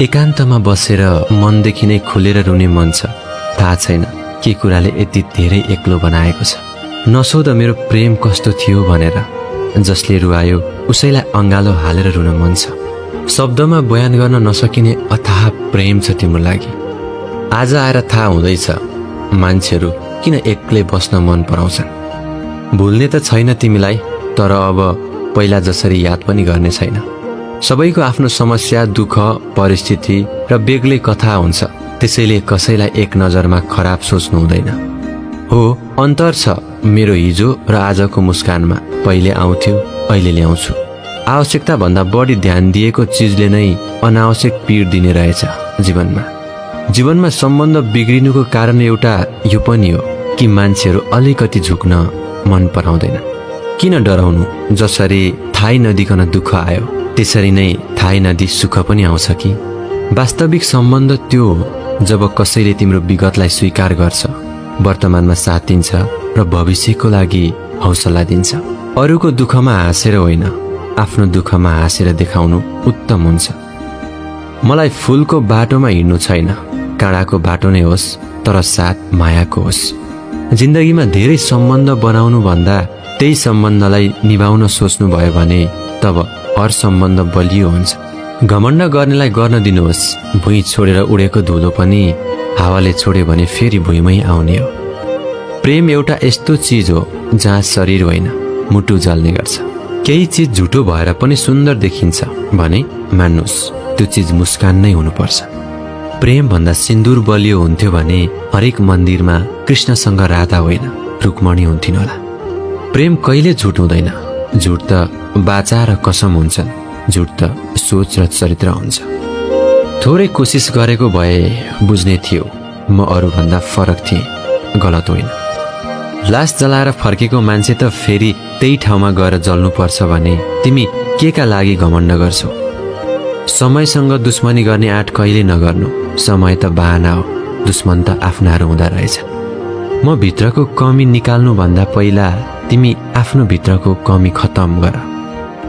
एकान्तमा बसेर मनदेखि नै खुलेर रुने मन छ। थाहा छैन के कुराले यति धेरै एक्लो बनाएको छ। नसोध मेरो प्रेम कस्तो थियो भनेर, जसले रुवायो उसैलाई अँगालो हालेर रुन मन छ। शब्दमा बयान गर्न नसकिने अथाह प्रेम छ तिम्रो लागि। आज आएर थाहा हुँदैछ मान्छेहरू किन एक्लै बस्न मन पराउँछन्। भुल्ने त छैन तिमीलाई, तर अब पहिला जसरी याद पनि गर्ने छैन। सबैको आफ्नो समस्या, दुःख, परिस्थिति र बेग्लै कथा हुन्छ। त्यसैले कसैलाई एक नजरमा खराब सोच्नु हुँदैन। हो, अन्तर छ मेरो हिजो र आजको मुस्कानमा। पहिले आउँथ्यो, अहिले ल्याउँछु। आवश्यकता भन्दा बढी ध्यान दिएको चिजले नै अनावश्यक पीड दिने रहेछ जीवनमा सम्बन्ध बिग्रिनुको कारण एउटा यो पनि हो कि मान्छेहरू अलिकति झुक्न मन पराउँदैन। किन डराउनु? जसरी थाहै नदिकन दुःख आयो त्यसरी नै थाहै नदी सुख पनि आउँछ कि। वास्तविक सम्बन्ध त्यो हो जब कसैले तिम्रो विगतलाई स्वीकार गर्छ, वर्तमानमा साथ दिन्छ र भविष्यको लागि हौसला दिन्छ। अरूको दुःखमा हाँसेर होइन, आफ्नो दुःखमा हाँसेर देखाउनु उत्तम हुन्छ। मलाई फूलको बाटोमा हिँड्नु छैन, काँडाको बाटो नै होस्, तर साथ मायाको होस्। जिन्दगीमा धेरै सम्बन्ध बनाउनु भन्दा त्यही सम्बन्धलाई निभाउन सोच्नु भयो भने तब हर सम्बन्ध बलियो हुन्छ। घमण्ड गर्नेलाई गर्न दिनुहोस्। भुइँ छोडेर उडेको धुलो पनि हावाले छोड्यो भने फेरि भुइँमै आउने हो। प्रेम एउटा यस्तो चिज हो जहाँ शरीर होइन, मुटु जल्ने गर्छ। केही चिज झुटो भएर पनि सुन्दर देखिन्छ भने मान्नुहोस् त्यो चिज मुस्कान नै हुनुपर्छ। प्रेम भन्दा सिन्दूर बलियो हुन्थ्यो भने हरेक मन्दिरमा कृष्णसँग राधा होइन रुक्मणी हुन्थिन् होला। प्रेम कहिले झुट हुँदैन। झुट त बाचा र कसम हुन्छन्, झुट त सोच र चरित्र हुन्छ। थोरै कोसिस गरेको भए बुझ्ने थियो म अरूभन्दा फरक थिएँ, गलत होइन। लास जलाएर फर्केको मान्छे त फेरि त्यही ठाउँमा गएर जल्नुपर्छ भने तिमी के का लागि घमण्ड गर्छौ? समयसँग दुश्मनी गर्ने आँट कहिले नगर्नु। समय त बहाना हो, दुश्मन त आफ्नाहरू हुँदा रहेछ। म भित्रको कमी निकाल्नु भन्दा पहिला तिमी आफ्नो भित्रको कमी खतम गर।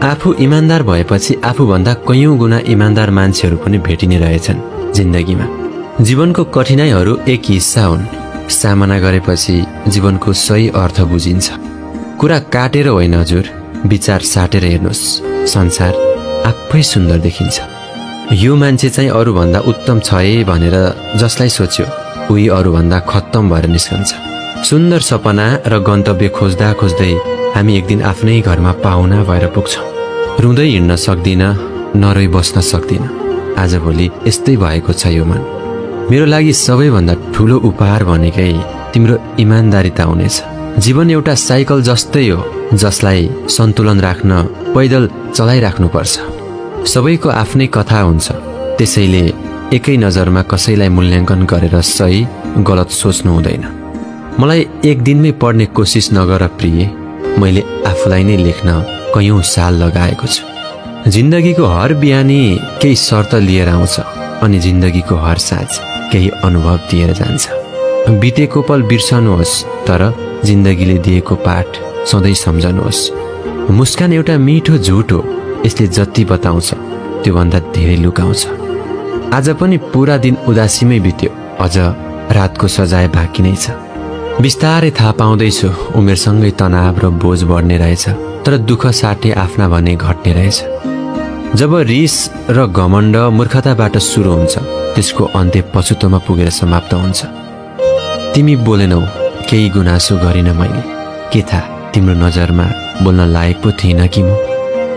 आफू इमान्दार भएपछि आफूभन्दा कयौं गुणा इमान्दार मान्छेहरू पनि भेटिने रहेछन् जिन्दगीमा। जीवनको कठिनाइहरू एक हिस्सा हुन्। सामना गरेपछि जीवनको सही अर्थ बुझिन्छ। कुरा काटेर होइन हजुर, विचार साटेर हेर्नुहोस्, संसार आफै सुन्दर देखिन्छ। यो मान्छे चाहिँ अरूभन्दा उत्तम छ है भनेर जसलाई सोच्यो उही अरूभन्दा खत्तम भएर निस्कन्छ। सुन्दर सपना र गन्तव्य खोज्दा खोज्दै हामी एक दिन आफ्नै घरमा पाहुना भएर पुग्छौँ। रुँदै हिँड्न सक्दिन, नरोई बस्न सक्दिन। आजभोलि यस्तै भएको छ यो मन। मेरो लागि सबैभन्दा ठुलो उपहार भनेकै तिम्रो इमान्दारिता हुनेछ। जीवन एउटा साइकल जस्तै हो जसलाई सन्तुलन राख्न पैदल चलाइराख्नुपर्छ। सबैको आफ्नै कथा हुन्छ, त्यसैले एकै नजरमा कसैलाई मूल्याङ्कन गरेर सही गलत सोच्नु हुँदैन। मलाई एक दिनमै पढ्ने कोसिस नगर प्रिय। मैले आफूलाई नै लेख्न कयौं साल लगाएको छु। जिन्दगीको हर बिहानी केही शर्त लिएर आउँछ अनि जिन्दगीको हर साँझ केही अनुभव दिएर जान्छ। बितेको पल बिर्सनुहोस्, तर जिन्दगीले दिएको पाठ सधैँ सम्झनुहोस्। मुस्कान एउटा मिठो झुट हो, यसले जति बताउँछ त्योभन्दा धेरै लुकाउँछ। आज पनि पूरा दिन उदासीमै बित्यो, अझ रातको सजाय बाँकी नै छ। बिस्तारै थाहा पाउँदैछु उमेरसँगै तनाव र बोझ बढ्ने रहेछ, तर दुःख साटे आफ्ना भने घट्ने रहेछ। जब रिस र घमण्ड मूर्खताबाट सुरु हुन्छ त्यसको अन्त्य पछुतोमा पुगेर समाप्त हुन्छ। तिमी बोलेनौ, केही गुनासो गरिन मैले। के थाहा तिम्रो नजरमा बोल्न लायक पो थिइन कि म?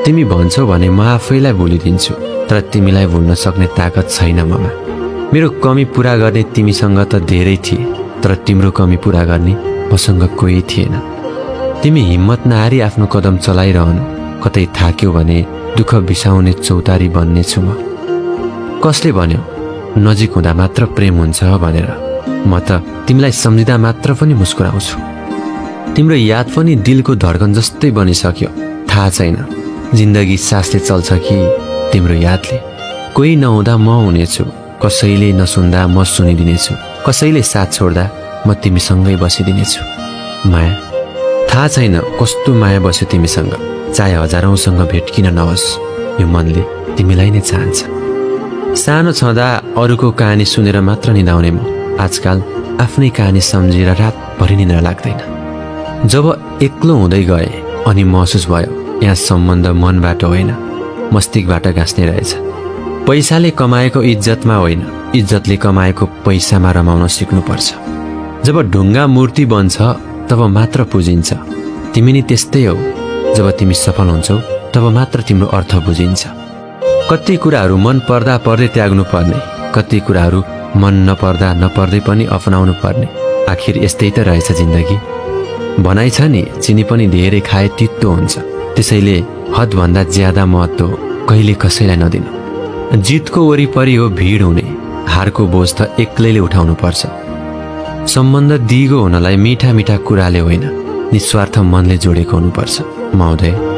तिमी भन्छौ भने म आफैलाई भुलिदिन्छु, तर तिमीलाई भुल्न सक्ने ताकत छैन ममा। मेरो कमी पूरा गर्ने तिमीसँग त धेरै थिए, तर तिम्रो कमी पूरा गर्ने मसँग कोही थिएन। तिमी हिम्मत नहारी आफ्नो कदम चलाइरहनु। कतै थाक्यौ भने दुःख बिसाउने चौतारी बन्ने छु म। कसले भन्यो नजिक हुँदा मात्र प्रेम हुन्छ भनेर? म त तिमीलाई सम्झिँदा मात्र पनि मुस्कुराउँछु। तिम्रो याद पनि दिलको धड्कन जस्तै बनिसक्यो। थाहा छैन जिन्दगी सासले चल्छ कि तिम्रो यादले। कोही नहुँदा म हुनेछु, कसैले नसुन्दा म सुनिदिनेछु, कसैले साथ छोड्दा म तिमीसँगै बसिदिनेछु। माया, थाहा छैन कस्तो माया बस्यो तिमीसँग। चाहे हजारौंसँग भेट किन नहोस्, यो मनले तिमीलाई नै चाहन्छ। सानो छँदा अरूको कहानी सुनेर मात्र निदाउने म आजकल आफ्नै कहानी सम्झेर रातभरि निद्रा लाग्दैन। जब एक्लो हुँदै गए अनि महसुस भयो यहाँ सम्बन्ध मनबाट होइन मस्तिष्कबाट गाँस्ने रहेछ। पैसाले कमाएको इज्जतमा होइन इज्जतले कमाएको पैसामा रमाउन सिक्नुपर्छ। जब ढुङ्गा मूर्ति बन्छ तब मात्र पुजिन्छ। तिमी नि त्यस्तै हौ, जब तिमी सफल हुन्छौ तब मात्र तिम्रो अर्थ बुझिन्छ। कति कुराहरू मन पर्दा पर्दै त्याग्नु पर्ने, कति कुराहरू मन नपर्दा नपर्दै पनि अपनाउनु पर्ने। आखिर यस्तै त रहेछ जिन्दगी। भनाइ छ नि चिनी पनि धेरै खाए तितो हुन्छ, त्यसैले हदभन्दा ज्यादा महत्त्व कहिले कसैलाई नदिनु। जितको वरिपरि हो भिड हुने, हारको बोझ त एक्लैले उठाउनु पर्छ। सम्बन्ध दिगो हुनलाई मिठा मिठा कुराले होइन निस्वार्थ मनले जोडेको हुनुपर्छ। महोदय।